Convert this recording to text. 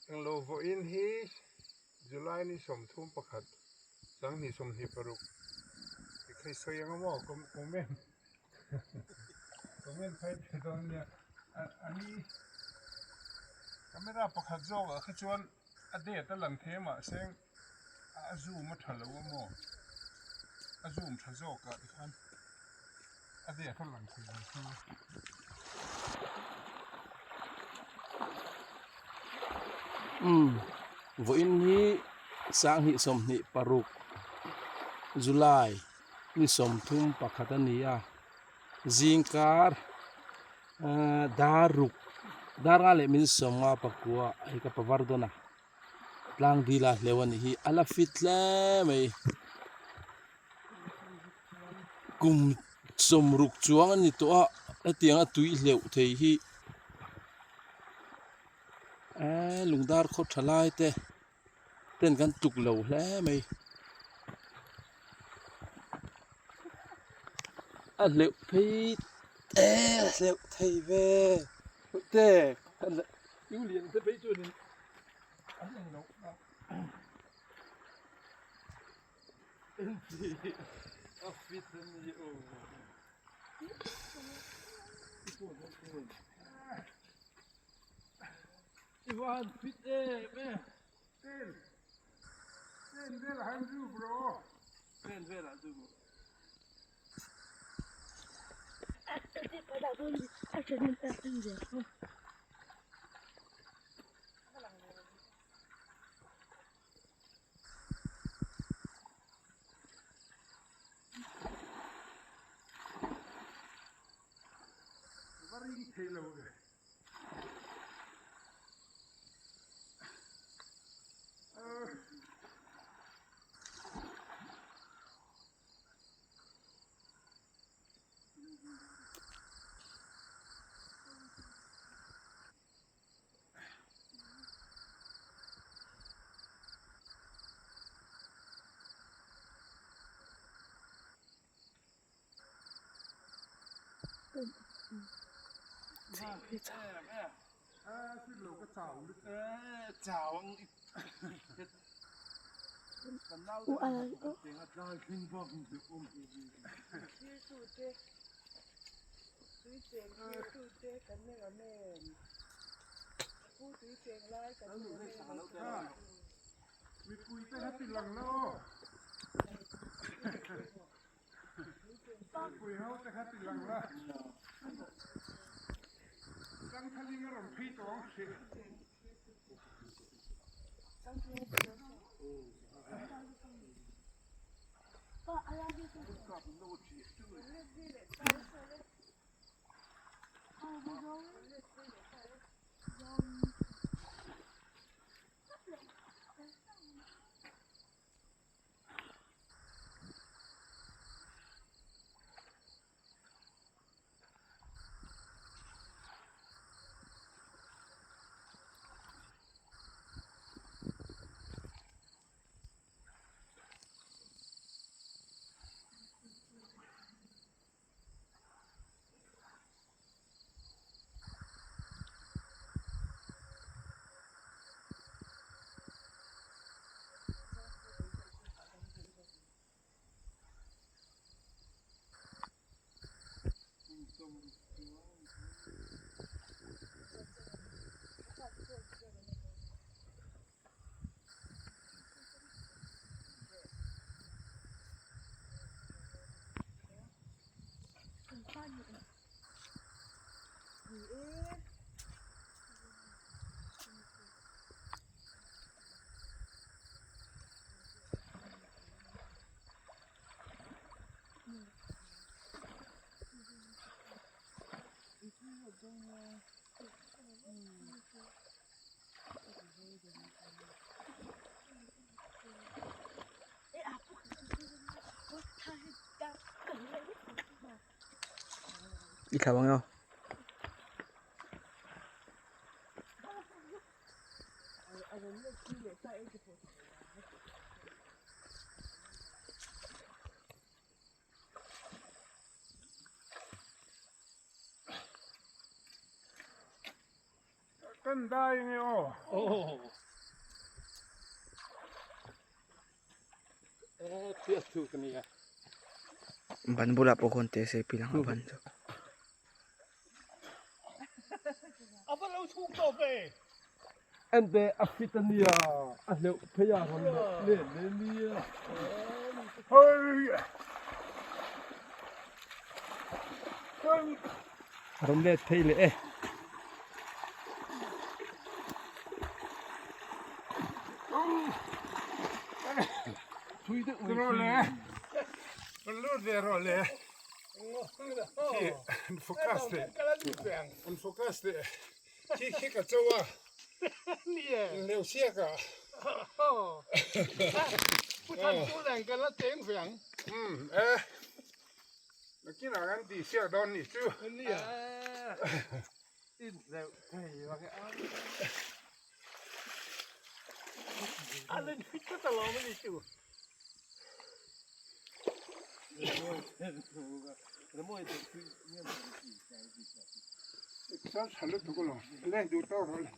Englo vawiin hi July ni 31 2026 tikha i sawi ang a maw comment comment phei thei dawn nia a ni camera pakhat zawk ah kha chuan a date a lang thei a mahse a zoom a tha lo a maw a zoom tha zawk ah tikhan a date a lang thei lo thung a. Umm vawiin hi 2026 July ni 31 a ni a zingkar ahh dar ruk dar nga leh min sawmnga pakua hei ka pa var dawn a. Tlang dila hleuh a nih hi a la fit hle mai kum sawmruk chuang a ni tawh a hetianga tui hleuh thei hi eee lungdar khaw tha lai te ten kan tluk lo hle mai a hleuh phei eee a hleuh thei ve te Lian te phei chuanin an eng loh a fit a ni aw. I van fit em e. Ten ten vel han zu bro. Ten vel ah zu bro. Va ring thei lo ve. Mipui te kha ti lang la aw. Mipui ho te kha ti lang la. Changthaling a rawn phei tawh ang hria. I thlau ang emaw. Kan dai nge aw. Aw. E phiat thu ka nia. Ban bulah pawh khawn te se pil ang a ban chu. Ente a fit a nia, a hleuh phei a rawn leh leh leh nia. A rawn let phei leh e. Thui deuh mai hi. Rawn lut ve rawh le. Khi an focus leh an focus leh khi khi ka cho a leu siak a um e nakinah kan tih siak dawn nih chu. Chuan tha lutuk alawm, leng duh tawk rawh le.